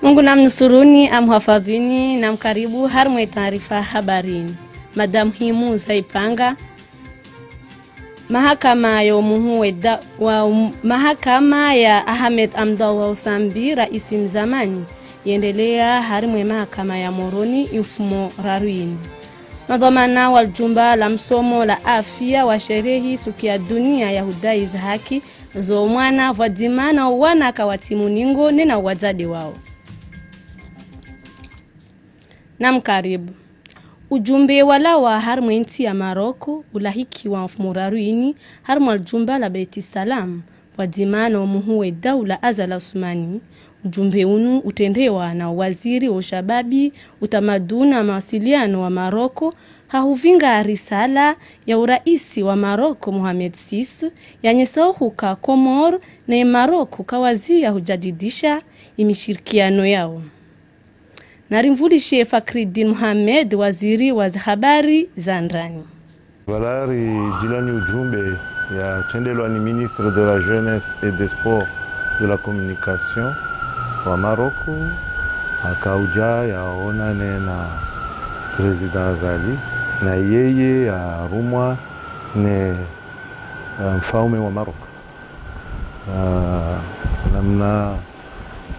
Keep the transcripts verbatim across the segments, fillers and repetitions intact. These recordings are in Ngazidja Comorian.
Mungu namnusuruni, amhafadhwini, namkaribu harimwa ye taarifa habarini. Mada muhimu za ipanga. Mahakama ya umuhu weda-, wa um-, mahakama ya Ahmed Abdallah Sambi, raisi mzamani, yendelea harimwa ye mahakama ya Moroni imfumo raru yini. Madhwamana wa ljumba la msomo la afia washerehi suku ya dunia ya hudai za haki zo mwana pvwadzima na wana kawatimu ningo nena wadzadze wao. Namkaribu. Ujumbe walawa harimwa ye ntsi ya Maroko ulahikiwa mfumo raru yini harimwa ljumba la Beit Salam, pvwadzima no muhu we daula Azali Assoumani. Ujumbe unu utrendewa na waziri wa ushababi, utamaduni na mawasiliano wa Maroko, ha huvinga risala ya uraisi wa Maroko Mohamed six, yanyesa uhuka Komori ne Maroko kawazi ya hujadidisha imishirikiano yao. Narimvulishe Fakridine Mohamed, waziri wa zihabari za ndani. Pvala ridjilani ujumbe yatrendelwa ni ministre de la Jeunesse et des Sports de la Communication wa Maroc, akaudja yaonane na Président Azali, na yeye yarumwa ne, eh, mfaume wa Maroc. Ah, namna,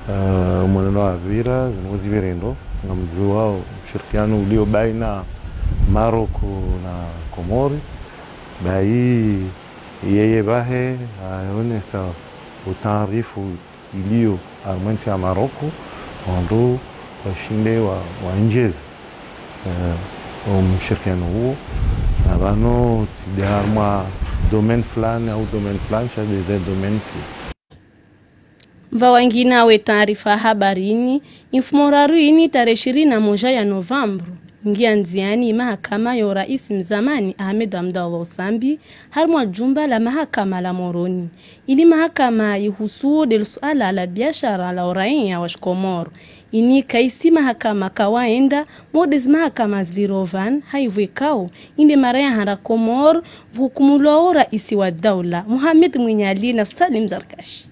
ah, mwenendo wa vira, zinu zipvirendo, ngamdjuao mshirikiano ulio baina Maroc na Komori, bayi yeye pvahe, aonesa utaarifu ilio harumwa entsi ya Maroc, wandru washinde wa, waenjeze, eh, omshirikiano uwo, na pvanu tsi de harumwa domaine fulani au domaine fulani, sha de ze domaine pia. Mva wangina we taarifa habarini, imfumo raru yini tarehi ishirini na moja ya novembre, ngiya ndziani mahakama yo raisi mzamani Ahmed Abdallah Sambi, harimwa jumba la mahakama la Moroni. Ini mahakama ihusu de suala la biashara la uraiya wa shikomori. Ini kaisi mahakama kawaida, mo de zi mahakama zipviro pvanu, ha ivo ikao, inde mara ya handa Komori, pvuhukumulwao raisi wa daula, Mohamed Mwinyi Ali na Salim Zarkashi.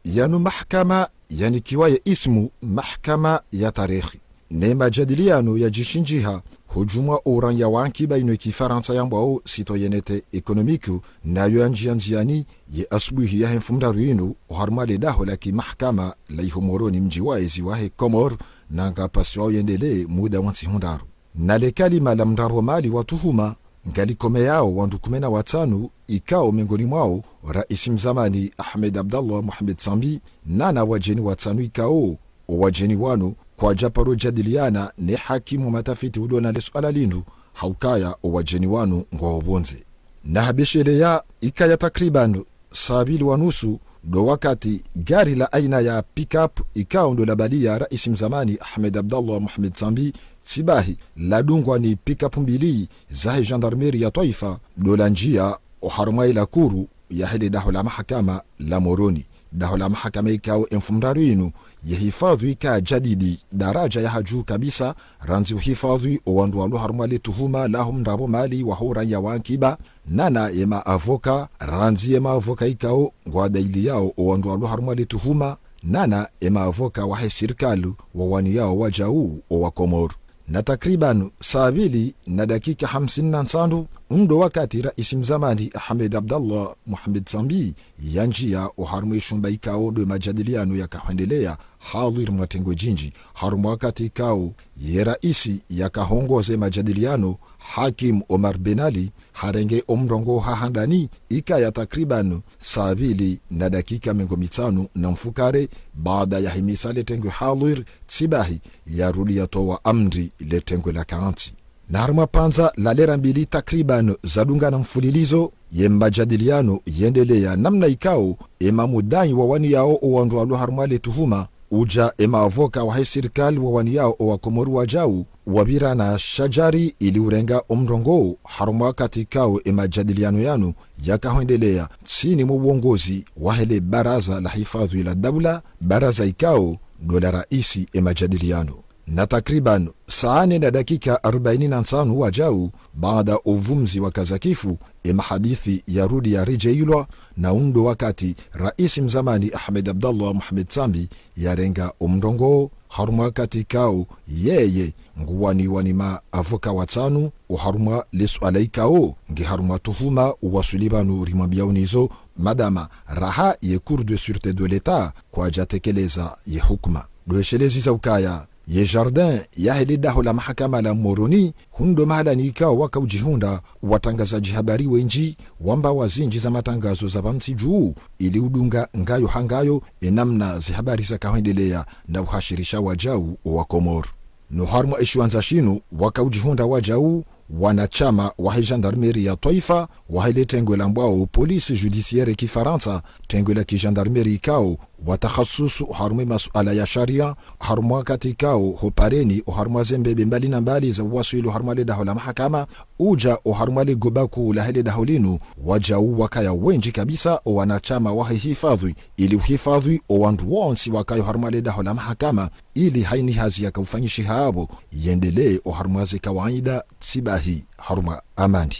Yanu mahakama yanikiwa ye ismu mahakama ya tarehi. Ne majadiliano ya jishinjiha hujumwa uraiya wa ankiba ino kifaransa yambwao citoyenneté économique, nayo yanjiya ndziani ye asubuhi yahe mfumoraru inu, oharumwa le daho la kimahakama la iho Moroni mdji wa ezi wahe Komori, na ngapvasiwao yendelee muda wa ntsihu ndraru. Na le kalima la mrapvo mali wa tuhuma, ngalikomeyao wandru kume na watsanu, ikao mengoni mwao raisi mzamani Ahmed Abdallah Mohamed Sambi, nana wajeni watsanu ikao, owajeni wanu, kwadja paro jadiliana ne hakimu wa matafiti udo na le suala linu, ha ukaya owajeni wanu ngwao pvondze. Na habesheleya ikaya takriban saa mbili wa nusu, ndo wakati gari la aina ya pick-up ikao ndo la baliya raisi mzamani Ahmed Abdallah Mohamed Sambi, tsibahi ladungwa ni pick-up mbili zahe gendarmerie ya twaifa, ndo lanjiya oharumwa ila kuru yahe le daho la mahakama la Moroni. Daho la mahakama ikao emfumoraru inu, yehifadhwi ka jadidi daraja ya haju kabisa, randzi uhifadhwi owandru walo harumwa le tuhuma laho mrapvo mali waho uraiya wa ankiba, nana ye maavoka, randzi ye maavoka ikao ngwadailiyao owandru walo harumwa le tuhuma, nana ye maavoka wahe sirikali wawaniyao wajau owa Komori. Na takriban saa mbili na dakika hamsini na ntsanu, ndo wakati raisi mzamani Ahmed Abdallah Mohamed Sambi yanjiya oharumwa ishumba ikao ndo majadiliano yakahwendeleya, hadhwiri mwa tengwe jinji, harumwa wakati ikao ye raisi yakahongoze majadiliano, hakimu Omar Ben Ali, harenge omrongoo ha handani, ikaya takriban saa mbili na dakika mengo mitsanu na mfukare, baada ya himisa le tengwe hadhwiri, tsibahi yarudi yatowa amri le tengwe lakantsi. Na harumwa pvandza la lera mbili takriban zadungana mfulilizo, ye majadiliano yendeleya namna ikao, ema mudai wawaniyao owandru walo harumwa le tuhuma, uja ema avoka wahe sirikali wawaniyao owa Komori wajau, wapvirana shajari ili urenga omrongoo, harumwa wakati ikao ema jadiliano yanu yakahwendeleya ntsini mwa uongozi wahe le baraza la hifadhwi la daula, baraza ikao ndo la raisi ema jadiliano. Na takriban saa nne na dakika arbaini na ntsanu wajau, baada uvumzi wa kazakifu, emahadisi yarudi yarejeilwa, na undo wakati raisi mzamani Ahmed Abdallah Mohamed Sambi yarenga omrongoo, harumwa wakati ikao yeye nguwaniwa ni maavoka watsanu, oharumwa lesuala ikao nge harumwa tuhuma uwaswili pvanu rimwambiao nizo, madama raha ye Cour de sûreté de l'État kwajatekeleza ye hukuma. Ndo eshelezi za ukaya ye jardin yahe ledaho la mahakama la Moroni, hundo mahalani ikao wakaujihundra watrangazadji habari wendji, wamba wa zindji za matrangazo za pvantsi juu, ili udunga ngayo ha ngayo enamna zihabari zakahwendelea na uhashirisha wajau owa Komori. No harumwa eshiwandza shinu wakaujihundra wajau wanashama wahe gendarmerie ya twaifa, wahe le tengwe lambwao police judiciaire kifarantsa, tengwe la kigendarmerie ikao watakhasusu harumwa emasuala ya sharia, harumwa wakati ikao hopareni oharumwa zembebe mbali na mbali za uwaswili oharumwa ledaho la mahakama, uja oharumwa legoba kuu lahe ledaho linu, wajau wakaya wendji kabisa owanashama wahe hifadhwi, ili uhifadhwi owandru wontsi wakaya oharumwa ledaho la mahakama, ili haini hazi yakaufanyishiha apvo yendelee oharumwa ze kawaida, tsi bahi harumwa amani.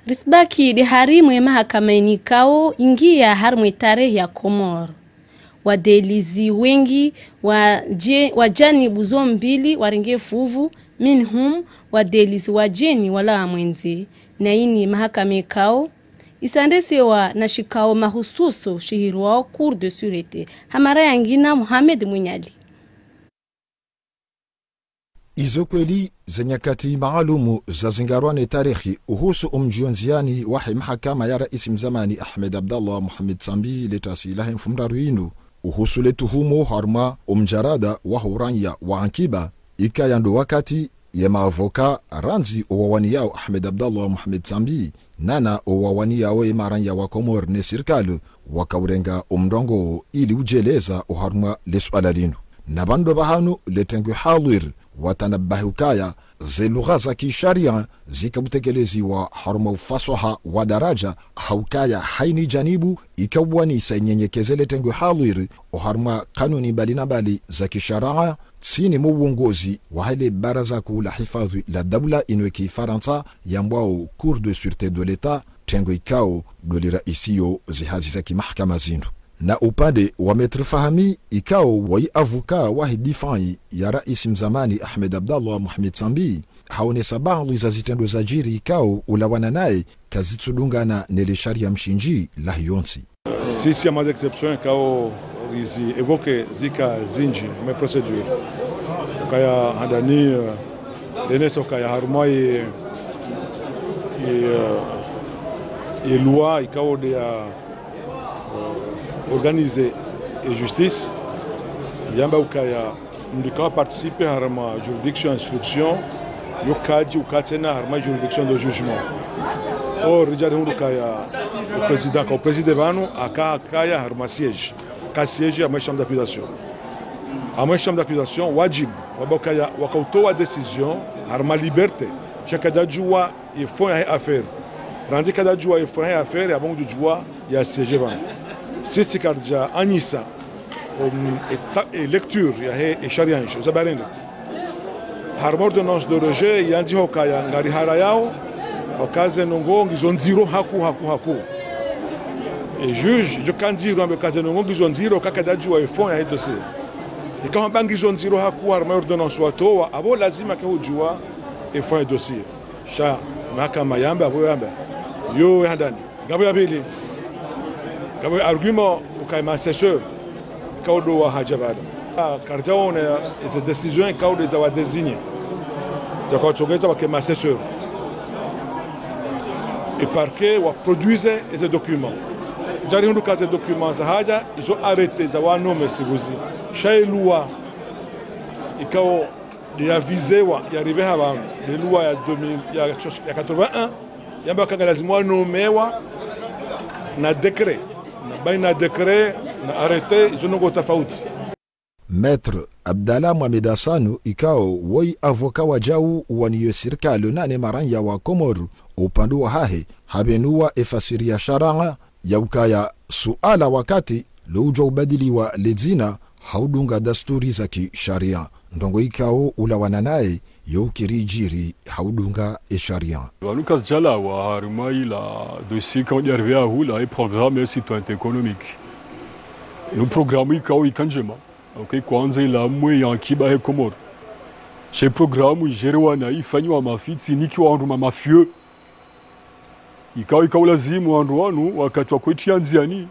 Risibaki de harimwa emahakama ini ikao ingia harimwa etarehi ya Komori. Wadelizi wendji wa je-, wa janibu zo mbili warenge fuvu, minhum wadelizi wadjeni wala wamwendze. Na ini mahakama ikao isandesewa na shikao mahususu shihirwao Cour de sûreté. Ha mara yangina, Mohamed Mwinyali. Izo kweli ze nyakati maalumu zazingarwa ne tarehi uhusu omjio ndziani wahe mahakama ya raisi mzamani Ahmed Abdallah Mohamed Sambi letasi lahe mfumdraru inu, uhusu letuhumo harumwa omjarada waho uranya wa ankiba, ikaya ndo wakati ye maavoka randzi owawaniyao Ahmed Abdallah Mohamed Sambi, nana owawaniyao ye maranya wa Komori ne sirikali, wakaurenga omrongoo ili ujeleza oharumwa lesuala linu. Na pvandru pvahanu letengwe hadhwir watanabahi ukaya ze lugha za kisharia zikautekeleziwa harumwa ufaswaha wa daraja, ha ukaya haini janibu ikauwanisa inyenyekeze letengwe hadhwir oharumwa kanuni mbali na mbali za kisharia, tsini mo uongozi wahe le baraza kuu la hifadhwi la daula inu ya kifarantsa yambwao Cour de sûreté de l'État, tengwe ikao ndo liraisiyo ze hazi za kimahakama zinu. Na upande wa Maître Fahmi ikao wayi avoka wahe difai ya raisi mzamani Ahmed Abdallah Mohamed Sambi, haonesa baadhwi za zitrendwa zajiri ikao ulawana naye kazitsudungana ne le sharia mshindzi lahe yontsi. Sisi ya ma exceptions ikao rizi évoquer zika zindji, ma procédures. Ukaya handani, euh, lenesa ukaya harumwa ye, ye, euh, ye loi ikao de ya, euh, organiser e justice, yamba ukaya mndru ikao participer harumwa juridiction instruction, yo kadji uka tsena harumwa juridiction de jugement. Or, ridja rihundru ukaya o président, ka o président pvanu, aka, akaya harumwa siège. Ka siège harumwa chambre d'accusation. Harumwa chambre d'accusation, wajibu, wamba ukaya, wakautowa décision harumwa liberté, sha kadjadjuwa ye fond yahe affaire. Randzi kadjadjuwa ye fond yahe affaire, apvo ngudjudjuwa ya siège pvanu. Sisi karidja anyisa, um, e ta-, e lecture yahe, e sharia nsho, za barende. Harumwa ordonnance de rejet, yandziho ukaya ngariharayao, uka ze ndrongoo ngizo ndziro haku, haku, haku. E juge, djo ka ndziro, ambe uka ze ndrongoo ngizo ndziro, ka kadjadjuwa e fond yahe dossier. Ikao hamba ngizo ndziro haku harumwa ordonnance watowa, apvo lazima kahudjuwa e fond yahe dossier. Sha mahakama yamba, apvo yamba. Yo, we handani. Ngapvo ya pvili. Ngapvo argument ukaya ma assesseurs ikao ndo wahadja pvala. Ah, karidjaona eze décisions ikao ndo za wa désigner. Za kwatsongeza wake ma assesseurs. E parquet wa produire eze documents. Djari hundru uka ze documents zahadja, izo arrêtés za wa nommer sibuzi. Sha e loi ikao nde ya visewa, ya ripveha pvanu, nde loi ya deux mille, ya, ya quatre-vingt-un, yamba uka ngalazimu wanommewa na décret, na baina décret na arrêté, izo ndrongoo tafauti. Maître Abdallah Mohamed Hassanu, ikao woyi avocat wajau uwaniyo sirikali nane maranya wa Komori, upande wahahe, hapvenua efasiri ya sharia, ya ukaya suala wakati lo udjwa ubadiliwa le dzina, ha udunga dasturi za kisharia. Ndrongoo ikao ulawana naye yo ukiri idjiri ha udunga e sharia. Pvanu kazidjalawa harimwa ila dossier ikao ngaripvia hula, e programme ya citoyenneté économique. Inu programme ikao ika ndjema, okay, kwandza ila mwe ya ankiba he Komori. She programme idjerewa na ifanyiwa mafitsi, inikiwa wandru ma mafieux. Ikao, ikao lazimu wandru wanu wakati wa kwetsi ya ndziani,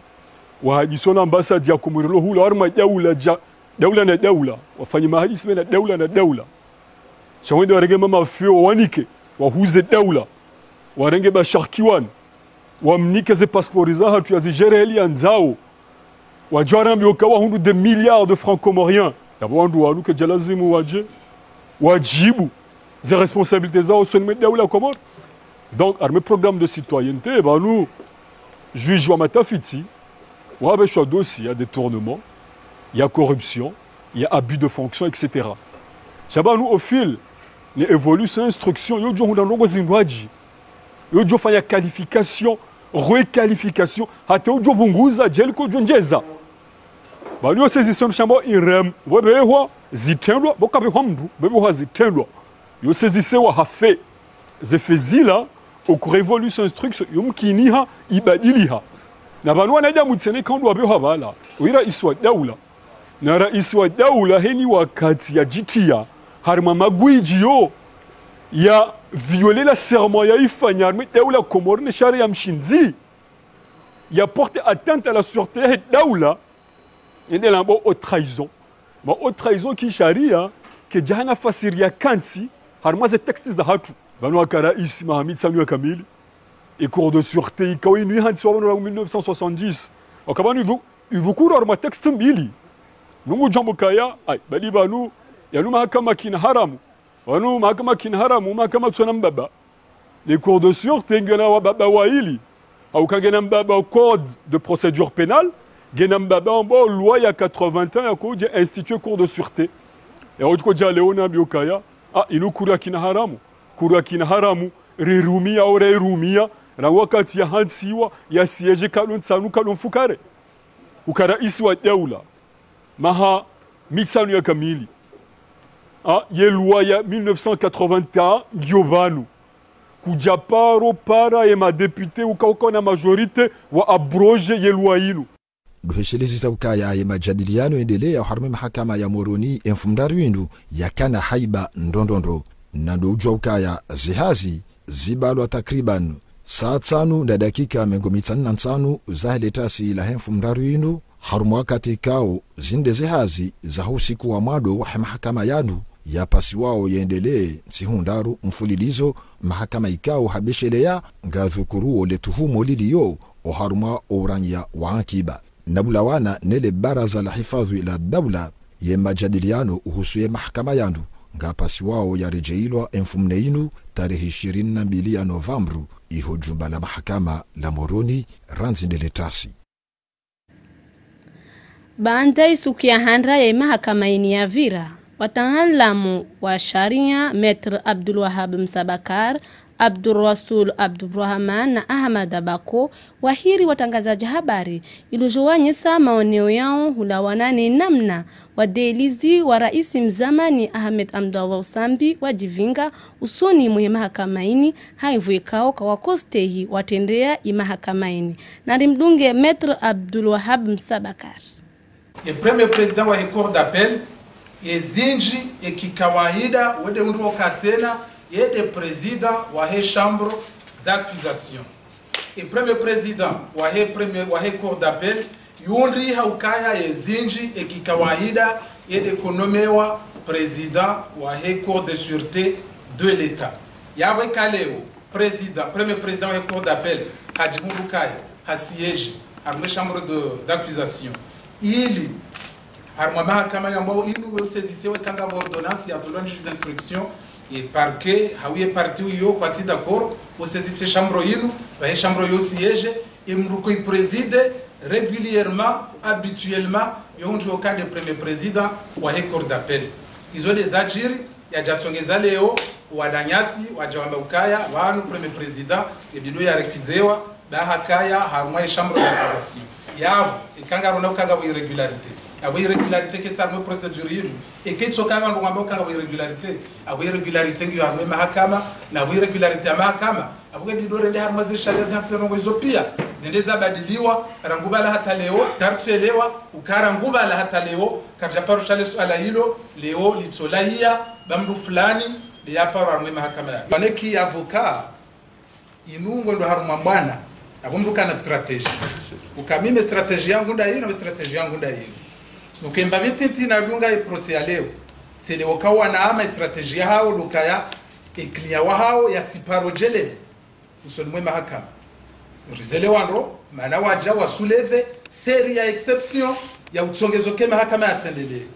wahadisi na ambassade ya Komori lo hula, harimwa daula dja, daula na daula, wafanye mahadisi baina daula na daula. Sha wende warenge ma mafieux wawanike, wahuze daula, warenge ba sharkiwani, wamnike ze passeports zahatru yazidjere heli yandzao. Wadjo warambiwa uka wahundru des milliards de francs comoriens. Yapvo wandru wanu kedja lazimu wadje, wadjibu ze responsabilités zao usoni mwe daula Komori. Donc, harimwa e programme de citoyenneté, pvanu, juge wa matafiti, wapveshwa dossier ya détournement, ya corruption, ya abus de fonction, et cetera. Sha pvanu, au fil, ne évolution, instruction, yo udjo hundra ndrongoo zindrwadji, yo udjo fanya qualification, requalification, hata udjo pvunguza, djeli ko udjo ndjeza. Pvanu yo saisissé mndru shamba irem, pvo pvehwa zitrendwa, pvo kapvehwa mndru, pvo pvehwa zitrendwa. Yo saisissé wa ha faits. Ze faits zila, oku révolution instruction, yo mkiniha, ibadiliha. Na pvanu wanadamu tsena ikao ndo wapvehwa pvala, oyi raisi wa daula. Na raisi wa daula heni wakati yadjitia harimwa magwidji yo, ya violer la serment yaifanya harimwa e daula Komori ne sharia mshindzi, ya porter atteinte à la sûreté yahe daula, yende lambwa haute trahison. Ma haute trahison kisharia, kedja hana fasiri ya kantsi harimwa ze textes zahatru. Pvanu waka raisi maha mitsanu ya kamili, e Cour de sûreté ikao inu ihantsiwa pvanu rangu mille neuf cent soixante-dix. Waka pvanu idhu-, idhukuru harimwa textes mbili. Nungu djambo kaya, ayi, bali pvanu, yanu mahakama kina haramu. Pvanu mahakama kina haramu, mahakama tsuna mbaba. Le Cour de sûreté ngena wababa waili. Hauka ngena mbaba au code de procédure pénale, ngena mbaba ambao loi ya quatre-vingt-un yako udja institué Cour de sûreté. Ya udjo dja leo nambiwa ukaya, ah, inu kuru ya kina haramu. Kuru ya kina haramu, rirumia, ora irumia, rangu wakati yahantsiwa, ya siège kado ntsanu, kado mfukare. Uka raisi wa daula, maha mitsanu ya kamili. Ah, ye loi ya mille neuf cent quatre-vingt-un ngiyo pvanu. Kudja paro para ye madéputés uka, uka na majorité wa abroger ye loi inu. Ndo heshelezisa ukaya ye majadiliano yendelea harimwa e mahakama ya Moroni e mfumoraru inu yakana haiba ndrondrondro. Na ndo udjua ukaya ze hazi zibalwa takriban saa tsanu nda dakika mengo mitsanu na ntsanu zahe letasi lahe mfumoraru inu, harumwa wakati ikao zinde ze hazi za usiku wa mwando wahe mahakama yanu yapasiwao yendelee ntsihu ndraru mfululizo, mahakama ikao habesheleya ngadhukuruo le tuhumo lilio oharumwa o uranya wa ankiba. Na bulawana nele baraza la hifadhwi la daula, ye majadiliano uhusu ye mahakama yanu ngapasiwao yaredjeilwa e mfumone inu tarehi ishirini na mbili ya novambru iho jumba la mahakama la Moroni randzi ndeletasi. Baanda isuku ya handra ye mahakama ini yapvira, wataanlamu wa sharia Maître Abdul Wahab Msa Bakar, Abdul Rasul Abdul Rahman na Ahmad Abako wahiri watrangazadji habari ili ujo wanyesa maoneo yao hulawana ne namna wadelizi wa raisi mzamani Ahmed Abdallah Sambi wadjivinga usoni mwe mahakama ini, ha ivo ikao kawakostehi watrendea i mahakama ini. Nari mdunge Maître Abdul Wahab Msa Bakar. Ye premier président wahe cour d'appel, ye zindji ye kikawaida, wende mndru oka tsena, yende président wahe chambre d'accusation. Ye premier président wahe premier, wahe cour d'appel, yundri ha ukaya ye zindji ye kikawaida, yende konomewa président wahe cour de sûreté de l'État. Yapvo eka leo, président, premier président wahe cour d'appel, hadjihundru ukaya hasiège harumwa e chambre de, d'accusation. Ili, harumwa mahakama yambwao inu we usaisissewa eka ngapvo ordonnance yatolwa ni juge d'instruction, ye parquet, hau ye partie iyo kwatsi d'accord, usaisisse chambre inu, pvahe chambre yo siège, ye mndru ko i présider régulièrement, habituellement, yo ndo oka nde premier président wahe cour d'appel. Izo nde zadjiri, yadjatsongeza leo, wananyasi, wadja wamba ukaya, pvanu premier président, ye bido yarekizewa, ba hakaya, harumwa ye chambre d'accusation. Yapvo, eka ngarona uka ngapvo irrégularité. Apvo irrégularité ketsi harumwa procédure yinu. Eka itsoka ngandro ngwamba uka apvo irrégularité. Apvo irrégularité ngiyo harumwa mahakama, na apvo irrégularité ya mahakama. Apvo nge bidore nde harumwa zisharia zihantsi ndrongoo izo pia. Zende zabadiliwa, rangu pvala hata leo, kartsuelewa, uka rangu pvala hata leo, karidjaparo sha le suala ilo, leo litsolaiya, ba mndru fulani, nde yaparo harumwa mahakama ya. Waneki avocat, inu ngwendo harumwa mbwana, apvo mndru kana stratégie. Uka mimi stratégie yangu nda inu, stratégie yangu nda inu. Nukemba pvi titi nadunga e procès ya leo. Tsi leo kawana ama stratégie yahawo, lukaya, e client wahawo, yatsiparo djeleza. Usoni mwe mahakama. Rizelewa ndro, mana wadja wa soulever série ya exception ya utsongezo ke mahakama yatsendelee.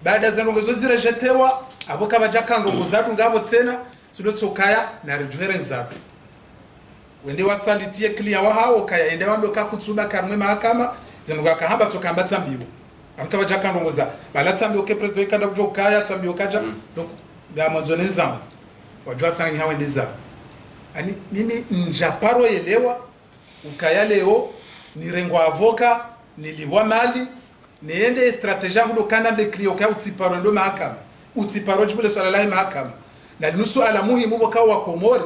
Baada ze ndrongoo zo zirejetewa, apvo kapvadjaka ndrongoo zadunga apvo tsena, sido tsokaya, na ridjuhere ndzatu. Wende wasalitiye client wahawo, kaya ende wambe uka kutsuba harumwa mahakama, ze ndrongoo kahamba tsokamba tsambiwa. Anu kapvadjaka ndrongoo za, pvala tsambiwa ke président ikanda kudjo kaya, tsambiwa kadja. Donc, nda mwandzo ne zangu. Wadjuwa tsangi hawe nde zangu. Ani, mimi ndjaparo elewa, ukaya leo, nirengwa avocat, nilipvwa mali, nende stratégie yangu ndo kana mbe client uka utsiparo ndo mahakama. Utsiparo djibu le suala lahe mahakama. Na linu suala muhimu pvoka wa Komori,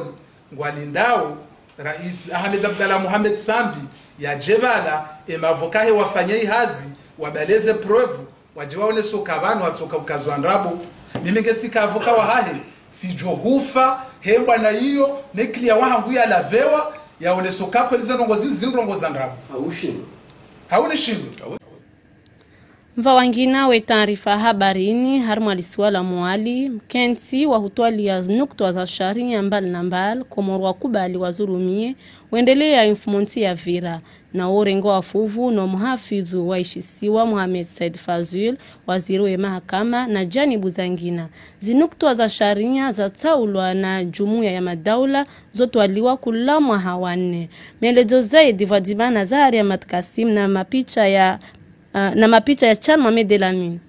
ngwalindao, Rais Ahmed Abdallah Mohamed Sambi, yadje pvala, e mavocat he wafanye ihazi, wabaleze preuve, wadje waonese uka pvanu watsoka ukazwa ndrabo. Mimi ngetsika avocat wahahe, tsidjo hufa, he mbwana iyo, ne client wahangu yalavewa, yaonese uka kweli ze ndrongoo zi, zi ndrongoo za ndrabo. Haushindwa. Haunishindu. Mva wangina we taarifa habarini, harumwa lisiwa la Mwali, mkentsi wa hutwalia zinuktwa za sharia mbali na mbali, Komori wakubali wazulumie, wendelea imfumontsi ya vira, na urenge wa fuvu, no muhafidhu wa ishisiwa Mohamed Said Fazul, waziri we mahakama, na janibu zangina. Zinuktwa za sharia zatsaulwa na jumuiya ya madaula, zotwaliwa kula mwaha wa nne. Melezo zaidi pvwadzima na Zaharia Mat Kasim na mapicha ya Ah, na mapicha ya Chan Mohamed Elamine.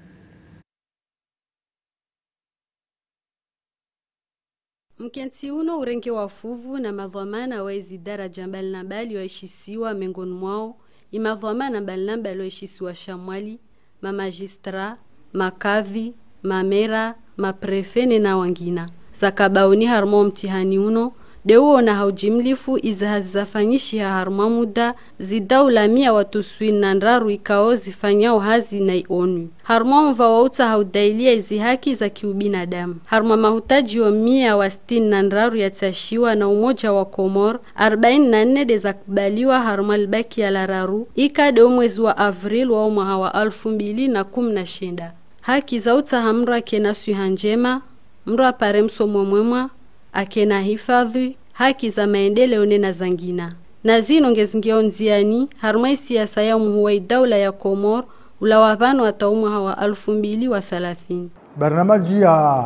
Mkentsi uno urenge wa fuvu na madhwamana wa izi daraja mbali na mbali wa ishisiwa, mengoni mwao imadhwamana mbali na mbali wa ishisiwa sha Mwali, mamajistra, makadhi, mamera, maprefe nena wangina. Zakabaoni harumwa omtihani uno, de uona ha ujimlifu izi hazi zafanyishiha harumwa muda, zidaula mia wa tuswini na ndraru ikao zifanyao hazi na i ONU. Harumwa omva wa utsaha udailia izi haki za kiubinadamu. Harumwa mahutaji yo mia wa sitini na ndraru yatsashiwa na Umoja wa Komor, arbaini na nne de zakubaliwa harumwa libakia la raru, ika de omwezi wa avril wa omwaha wa alfu mbili na kumi na shenda. Haki za utsaha mndru akena swiha njema, mndru apare msomo mwema, akena hifadhi, haki za maendeleo nena zangina. Na zino ngezingiao ndziani, harumwa isiasa ya umuhu wa idaula ya Komor, ulawa pvanu hata umwaha wa alfu mbili wa thalathini. Barnamaji ya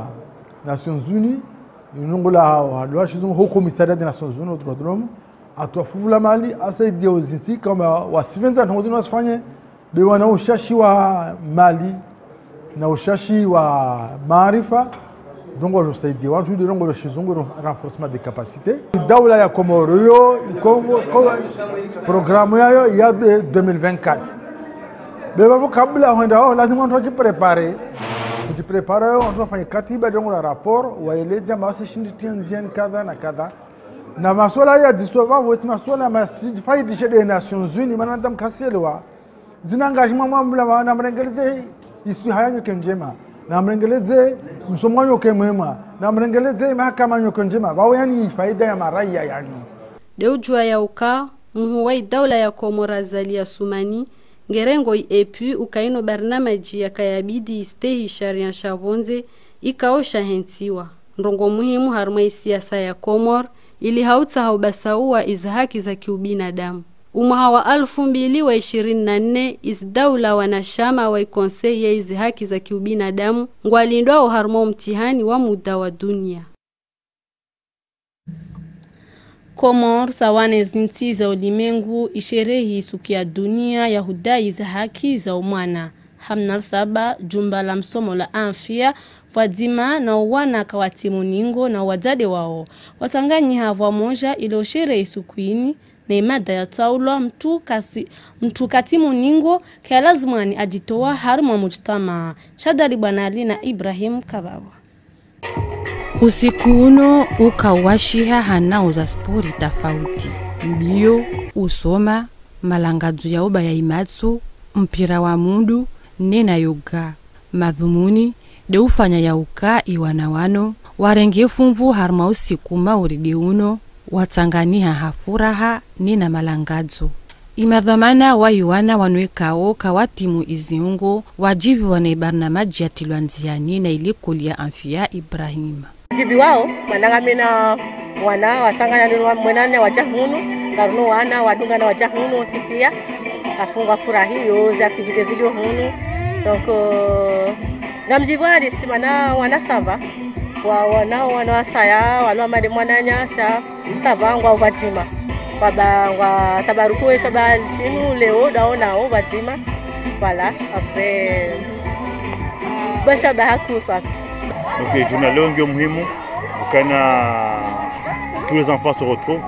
Nations Unies, inongola wa, wa, wa shizungu Haut Commissariat des Nations Unies aux droits de l'homme, atwa fuvu la mali, asaidia ozintsi, kamba wasipvendza ndrongoo zinu wasifanye, be wana ushashi wa mali, na ushashi wa maarifa, donc wajosaidia wantru, de ndrongoo lo shizungu, ro-, renforcement des capacités. Daula ya Komoro yo, Kongo, Kongo, programme yayo ya be deux mille vingt-quatre. Be bavo kabla hwenda ho, lazima wantru wajiprépare. Kujiprépare yo, wantru wafanye katiba, de ndrongoo la rapport, waeleza mawasi shindi tia ndziani kadha na kadha. Na masuala ya dziswa vavo, eti masuala masijifaidishe de Nations Unies, mana nda mkasielewa. Zina engagement mwa mla wa, na mrengeledze iswiha yanyu ke njema. Na mrengeledze msomo wanyu ke mwema. Na mrengeledze mahakama yanyu ke njema. Vavo yani faida ya maraya yani. De ujua ya uka, muhu wa idaula ya Komor Azali Assoumani, ngerengo i E P U uka ino barnamaji yakayabidi istehi sharia sha pvondze, ikao shahentsiwa. Ndrongoo muhimu harumwa isiasa ya Komor, ili ha utsaha ubasauwa izi haki za kiubinadamu. Umwaha wa alfu mbili wa ishirini na nne, izi daula wanashama wa i Conseil ya izi haki za kiubinadamu, ngwalindwao harumwa omtihani wa muda wa dunia. Komor, sawa ne zintsi za ulimengu, isherehi suku ya dunia ya hudai za haki za umwana. Ha mnasaba, jumba la msomo la afya, pvwadzima na uwana kawatimu ningo na wadzade wao, watsanganyiha pvwamoja ili usherehi suku ini, Ne mada ya taulwa mtu kasi, mtu kati muningo, kaya lazimwani ajitowa harimwa mujtamaa. Shadali Bwana Ali na Ibrahim Kababo. Usiku uno uka washiha ha nao za spori tafauti: mbiyo, usoma, malangadzo ya ubaya imatso, mpira wa mundu, nena yoga. Madhumuni de ufanya ya uka iwana wano warenge funvu harumwa usiku mauridi uno, watsanganiha ha furaha nena malangadzo. Imadhwamana wa iwana wanu ikao kawatimu iziungo, wajiviwa ne barnamaji yatilwa ndziani na ilikoli ya Anfia Ibrahim. Jiviwao, mana ngamina wana watsanganya nilo mwenane waja hunu, ngarino wana wadungana waja hunu wontsi pia, afungwa furahiyo ze activités zilio hunu. Donc, euh, ngamjiviwa halisi mana wana sava, wa, wana, wana wasaya, walo amade mwananyasha, sava ngwa upvadzima. Kwaba ngwa tabaruku we shaba shinu leo dao nao upvadzima. Voilà, après, ba shaba hakusa. Donc, journée leo ngiyo muhimu, ukana tous les enfants se retrouvent,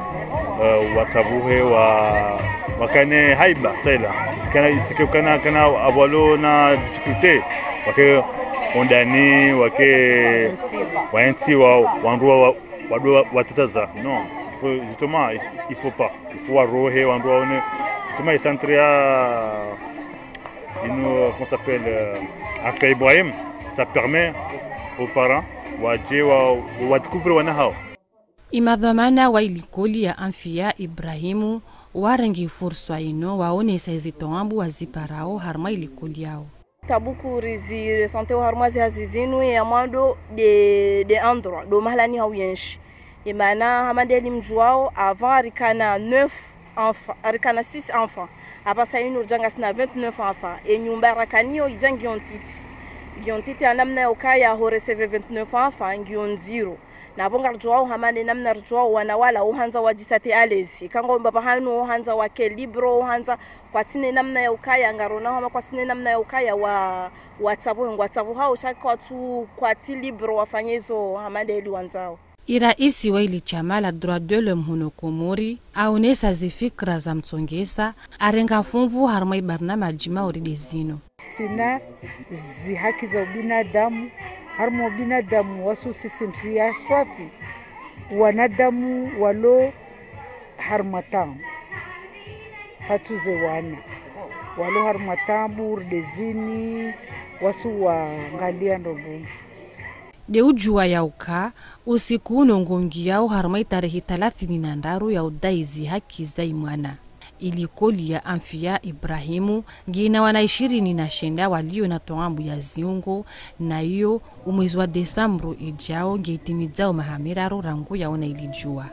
euh, watsabuhe, wa, wakane haiba, saila. Tsikana, tsike ukana, kana abwalo na difficulté, wake ondani, wake waentsi wa, wandru wa, wa, wado wa, watataza. Non, il faut, justement, il, il faut pas. Il faut warohe, wandru waone. Justement, il centre ya, il nous, comment ça s'appelle, euh, Anfia Ibrahim, ça permet aux parents, waje wa, wa découvrir wana hao. Imadhwamana wa ilikoli ya Anfia Ibrahimu warenge furswa ino waonesa izitaambu waziparao harumwa ilikoli yao. Tabu kuu rizi ressentir harumwa zihazi zinu ya mwando de, de endroit, do mahalani hau yenshi. Imana hama ndeli mjuwao, avant rikana neuf enfants, rikana six enfants. Apvasa inu rija ngasina vingt-neuf enfants. E nyumba rakaniyo ija ngiyo ntiti. Ngiyo ntiti ha namna ya ukaya ho recevoir vingt-neuf enfants, ngiyo ndziro. Na apvo ngarijuwao hama ne namna rijuwao wana wala uhandza wajisate à l'aise. Ika ngomba pvahanu uhandza wake libre, uhandza kwatsina namna ya ukaya, ngarona hama kwatsina namna ya ukaya wa, watsabuhe, ngwatsabuhao, sha kwatsu, kwatsi libre wafanye izo hama ndeli wandzao. Iraisi wa ili shama la Droits de l'Homme huno Komori, aonesa zifikira za mtsongesa, arenga funvu harumwa ibarnamaji mauridi zino. Tsina zihaki za ubinadamu, harumwa ubinadamu wasu sisi ndria swafi, wanadamu walo harumwa tabu. Fatsuze wana walo harumwa tabu, ridezini, wasu wangalia ndrongo. De ujuwa ya uka, usiku uno ngongiyao harumwa itarehi thalathini na ndraru ya udai zihaki za imwana. Ilikoli ya Anfia Ibrahimu, ngina wana ishirini na shenda walio na taambu ya ziungo, na iyo, umwezi wa desambru ijao, ngeitimidzao maha miraru rangu yaona ilijuwa.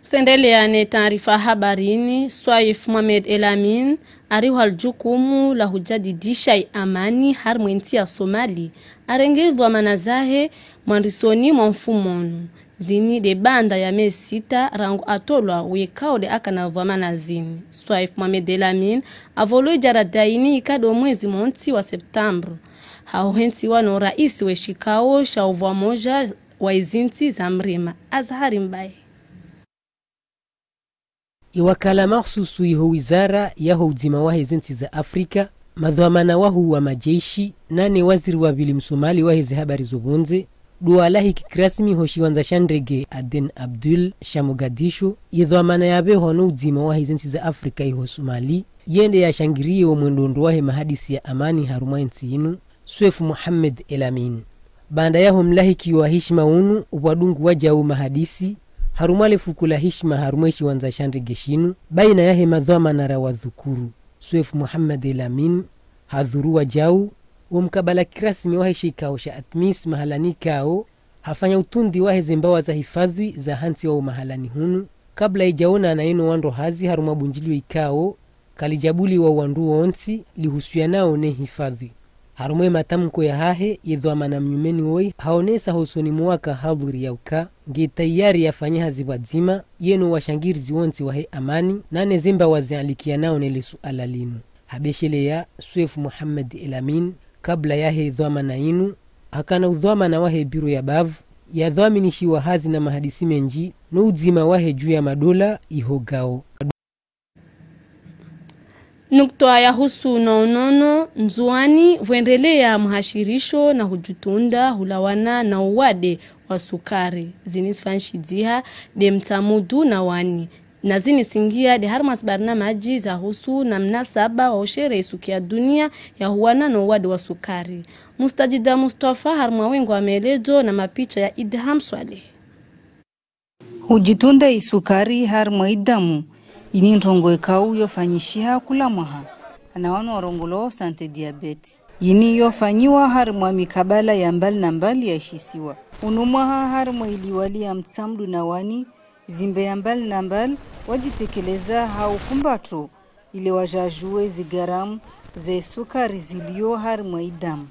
Usendelea ne taarifa habarini, Swaif Mohamed El Amin, arihwa lijukumu la hujadidisha iamani harimwa entsi ya Somali, arenge dhwamana zahe mwandisoni mwa mfumo unu. Zini de baanda ya mezi sita rangu atolwa wekao de akana dhwamana zini. Swaif Mohamed El Amin, avolwe jarada ini ikado mwezi montsi wa septambru. Hauhentsiwa no raisi we shikao sha uvwamoja wa izintsi za mrima, Azhari Mbaye. Iwakala mahususu iho wizara yaho udzima wahe zintsi za Afrika, madhwamana wahuu wa majeshi, nane waziri wa vili msomali wahe zihabari zo pvondze, duwa lahiki kirasmi ho shiwandza sha ndege Aden Abdul sha Mogadishu, idhwamana yapvehwa no udzima wahe zintsi za Afrika iho Somali, yende yashangiriye omwendo ndro wahe mahadisi ya amani harumwa entsi inu, Swaif Mohamed El Amin. Baanda yaho mlahiki wa hishima unu, upvwadungu wajau mahadisi, harumwa lefuku la hishima harumwa eshiwandza sha ndege shinu, baina yahe madhwamana ra wadhukuru, Swaif Mohamed El Amin, hadhuru wajau, omkabala kirasmi wahe shikao sha ATMIS mahalani ikao, hafanya utundi wahe zembawa za hifadhwi za hantsi wa umahalani hunu, kabla ijaonana ino wandru hazi harumwa bunjilio ikao, kalijabuliwa wandru wontsi lihusuyanao ne hifadhwi. Harumwa ematamko yahahe, yedhwamana mnyumeni woyi, haonesa hosoni mwa waka hadhwiri ya uka, nge tayari yafanye hazi pvwadzima, yeno washangirizi wontsi wahe amani, nane zembawa zialikiyanao ne lisuala linu. Habesheleya Swaif Mohamed El Amin, kabla yahe dhwamana inu, hakana udhwamana wahe biro ya bavu, yadhwaminishiwa hazi na mahadisi mendji no udzima wahe dju ya madola ihogao. Nukta yahusu no unono, Ndzuwani pvwendeleya mhashirisho na hudjutunda hulawana na uwade wa sukari. Zini zifanyishidziha de Mtsamudu na Wani. Na zini zingiya de harimwa zibarnamadji zahusu na mnasaba wa usherehe suku ya dunia ya huwana no uwade wa sukari. Mustajida Mustafa harimwa wengo wa meledzo na mapicha ya Idham Swaleh. Hudjitunda isukari harimwa idamu, ini ndrongo ikao yofanyishiha kula mwaha. Ana wanu warongolwao Santé Diabète. Ini yofanyiwa harimwa mikabala ya mbali na mbali ya ishisiwa. Unu mwaha harimwa iliwali ya Mtsamudu na Wani, zimbe ya mbali na mbali wajitekeleza ha ufumbatro ile wajajue zigaramu ze sukari zilio harimwa idamu.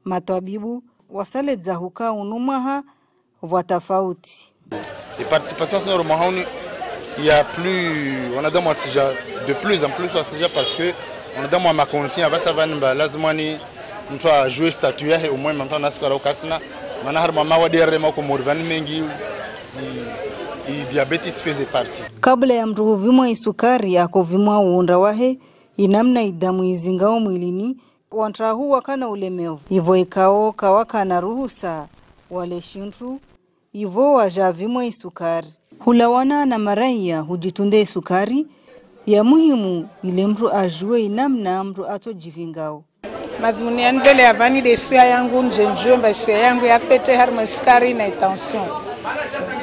Matwabibu wasaledza huka unu mwaha vwa tafauti. Et participation sino mwaha unu, il y a plus, wanadamu wasija, de plus en plus wasija parce que wanadamu wa makonsi ya basa vani mba lazima ni mtu ajue statut yahe umwe mba mtu anasukari ukasina, mana harimwa mawa D R M ako mori vani mengi, i, i diabète faisait partie. Kabla ya mtu huvimwa isukari ako vimwa uunda wahe, inamna idamu izingao mwilini, wantrahu wakana ulemevu. Ivo ikao kawakana ruhusa wale shintru, ivo wajavimwa isukari. Hulawana na maraiya hudjitunda isukari, ya muhimu ile mtu ajue inamna mtu atsojivingao. Madhumuni ya nibele ya vani de suya yangu nje njue mba suya yangu ya pete harimwa isukari na tension.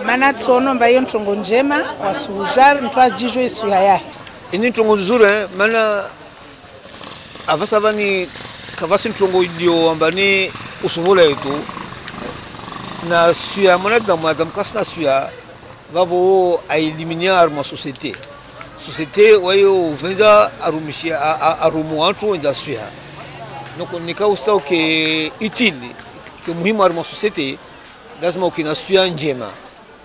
Mana tsono mba iyo ntrongo njema, wasuhujar, mtu ajijue isuya yahe. Ini ntrongo nzuri, eh, mana avasa vani kavasi ntrongo ilio amba ni usuhula yetu. Na suya mwanadamu, mwanadamu kasina suya, vavo a éliminé harimwa société. Société wayo uvendza arumishi, a, a, arumu wantru wendza suya. Noko nika usta uke utile, ke muhimu harimwa société, lazima uke na suya njema.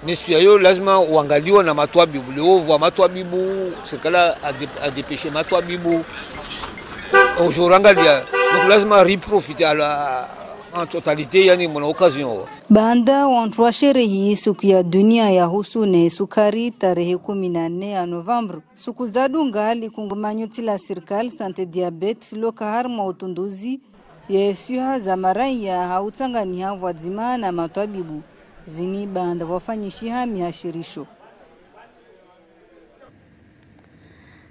Ne suya yo lazima uangaliwa na matwabibu. Leo vwa matwabibu, serikali a dé-, a dépêché matwabibu. Ojo rangalia, donc lazima riprofite à la, en totalité, yani mwana occasion. Baanda wantru washerehi suku ya dunia yahusu ne sukari tarehi kumi na nne ya novembre, suku zadunga likungumanyo tsi la sirikali Santé Diabète loka harimwa utunduzi ye suha za maraiya ha utsanganyiha vwadzima na matwabibu, zini baanda vwafanyishiha mihashirisho.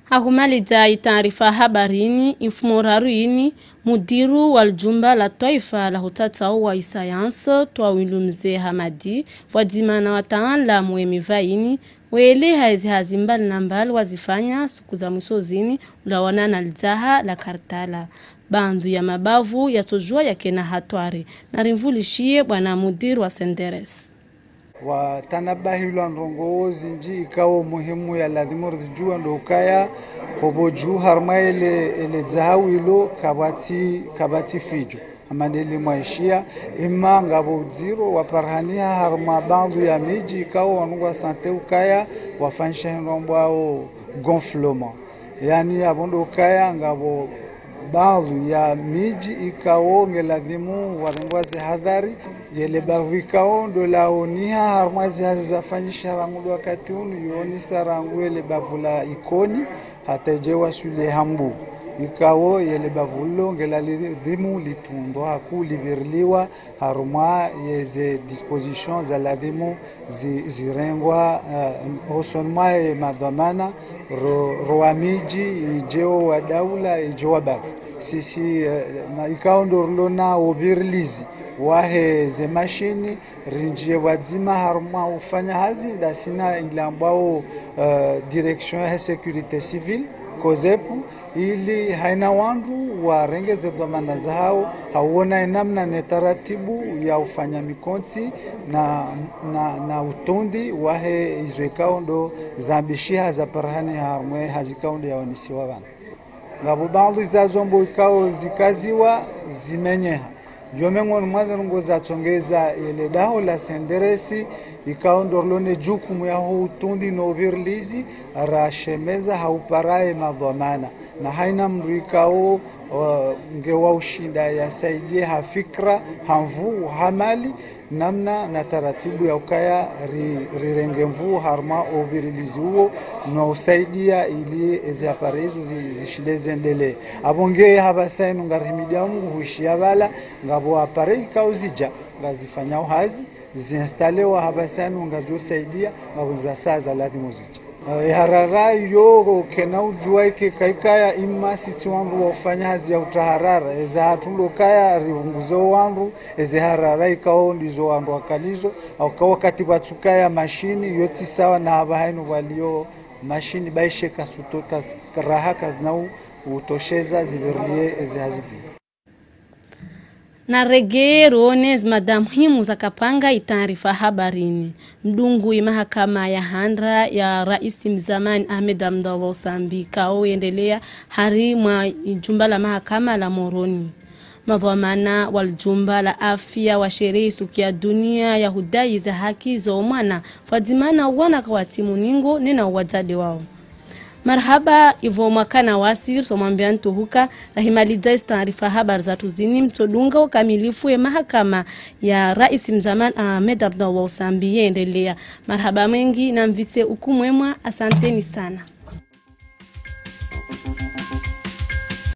Ha humalidza itaarifa habari ini, imfumo raru ini, mudiru wa lijumba la twaifa la hutatsao wa isayansi, Twawilu Mze Hamadi, vwadzima na wataanlamu we miva ini, weleha ezi hazi mbali na mbali wazifanya suku za mwiso zini, ulawana na lidzaha la Kartala. Baandhu ya mabavu yatsojua yakena hatwari. Na rimvulishiye bwana mudiru wa Senderes. Watanabahilwa ndrongoo zindji ikao muhimu ya lazimu rizijua ndo ukaya, hobo juu harumwa ele, ele dzaha wilo kapvatsi, kapvatsi fijo. Ama ndeli mwaishia, ima ngapvo udziro waparihaniha harumwa baadhwi ya midji ikao wanu ngwasante ukaya wafanyisha hindru ambwao gonflement. Yaani, apvo ndo ukaya ngapvo baadhwi ya midji ikao nge lazimu warengwa ze hadhari. Yele bavu ikao ndo laoniha harumwa ze hazi zafanyisha rangu ndo wakati unu, yonisa rangu yele bavu la Ikoni hata idje waswili Hambu. Ikao yele bavu lilo nge lazimu litundwa haku liviriliwa harumwa yeze dispositions za lazimu zi-, zirengwa, eh, hosoni mwa ye madhwamana, ro-, ro wa midji, idje wa daula, idje wa bavu. Sisi, eh, ma-, ikao ndo rilo na uvirilizi wahe ze mashini, rinjie pvwadzima harumwa ufanya hazi, ndasi na ilambwao, eh, direction ya sécurité civile, COSEP, ili haina wandru warenge ze dhwamana zahao, hauona enamna ne taratibu ya ufanya mikontsi na, na, na utundi wahe izo ikao ndo zambishiha zaparihaniha harumwa ye hazi ikao ndo yaonisiwa pvanu. Ngapvo baadhwi za zombo ikao zikaziwa zimenyeha. Yo mengoni mwa ze ndrongoo zatsongeza yele daho la Senderes, ikao ndo rilo ne jukumu yaho utundi no uvirilizi, rashemeza ha upara ye madhwamana. Na haina mndru ikao Wa- nge wa ushinda yasaidie ha fikra, ha nvuu, ha mali, namna na taratibu ya ukaya ri- rirenge nvuu harumwa ovirilizi uwo, na usaidia ili eze appareil izo zi- zishinde zendelee. Apvo nge hapvasa inu ngarihimidiao Mungu huishia pvala, ngapvo appareil ikao zija ngazifanyao hazi, ziinstalewa hapvasa inu ngazo saidia, ngapvo za saa za ladhimu zija. Eh, harara iyo kena ujua ike kaikaya ima sisi wandru wa ufanya hazi ya utaharara, eza hatru ndo kaya rivunguze wandru, eze harara ikao ndizo wandru wakalizo, au ka wakati pvatsukaya mashini, yo tsi sawa na hapva hainu pvalio mashini, baishe kasuto- kas- raha kazina u- utosheza zivirilie eze hazi pia. Na rege rone zi mada muhimu zakapanga itaarifa habarini. Mdungu imahakama ya handra ya raisi mzamani Ahmed Abdallah Sambi kao yendelea harimwa jumba la mahakama la Moroni. Madhwamana wa lijumba la afya washerehi suku ya dunia ya hudai za haki zo mwana, fadzima na uwana kawatimu ningo nena uwadzade wao. Marahaba, ivo mwakana wasi, risomwambia ntuhuka, rahimaliza isi taarifa habari zatru zini, mtsodunga ukamilifu ye mahakama ya raisi mzamani Ahmed Abdallah Sambi yendelea. Marahaba mengi, na mvitse uku mwema, asanteni sana.